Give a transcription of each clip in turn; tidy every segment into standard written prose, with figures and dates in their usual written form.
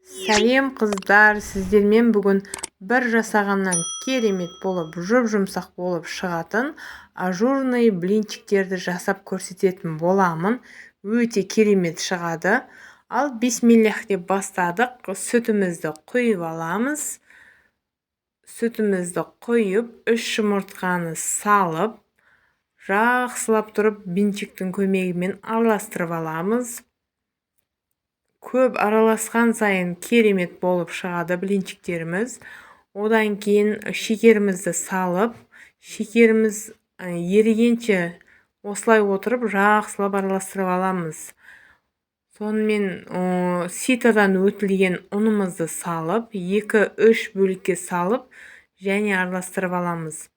Сәлем, қыздар! Сіздермен бүгін бір жасағаннан керемет болып, жұп-жұмсақ болып шығатын ажурный блинчиктерді жасап көрсететін боламын. Өте керемет шығады. Ал, бисмиллях деп бастадық. Сүтімізді құйып аламыз. Сүтімізді құйып, 3 жұмыртқаны салып, жақсылап тұрып венчиктің көмегімен араластырып аламыз. Көп араласқан сайын керемет болып шығады блинчиктеріміз. Одан кейін шекерімізді салып, шекеріміз ерігенше осылай отырып жақсылап араластырып аламыз. Сонымен ситодан өтілген ұнымызды салып, 2-3 бөлікке салып және араластырып аламыз.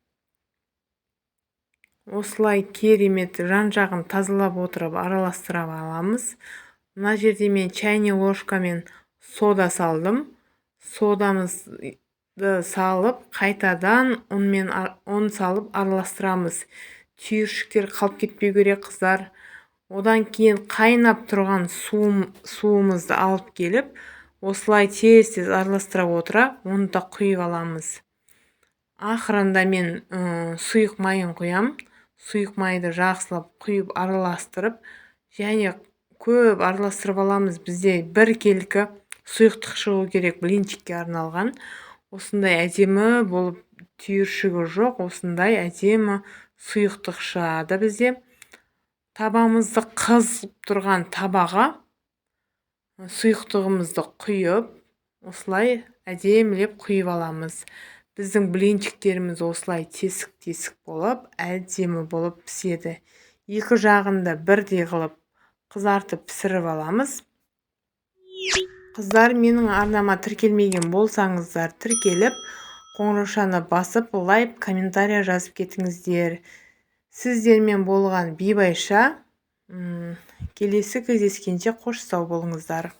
Осылай керемет жан-жағын тазалап отырып араластырып аламыз. Мына жерде мен чайный ложкамен сода салдым. Содамызды салып, қайтадан ұнмен, ұн салып араластырамыз. Түйіршіктер қалып кетпеу керек, қыздар. Одан кейін қайнап тұрған суымызды алып келіп, осылай тез-тез араластыра отыра, оны да құйып аламыз. Ақырында мен сұйық майын құям. Сұйық майды жақсылап құйып, араластырып және көп араластырып аламыз. Бізде біркелкі сұйықтық шығу керек блинчикке арналған. Осындай әдемі болып, түйіршігі жоқ, осындай әдемі сұйықтық шығады бізде. Табамызды қызып тұрған табаға сұйықтығымызды құйып, осылай әдемілеп құйып аламыз. Біздің блинчиктеріміз осылай тесік-тесік болып, әдемі болып піседі. Екі жағын да бірдей қылып қызартып пісіріп аламыз. Қыздар, менің арнама тіркелмеген болсаңыздар, тіркеліп, қоңыраушаны басып, лайк, комментарий жазып кетіңіздер. Сіздермен болған Бибайша. Келесі кездескенше қош сау болыңыздар.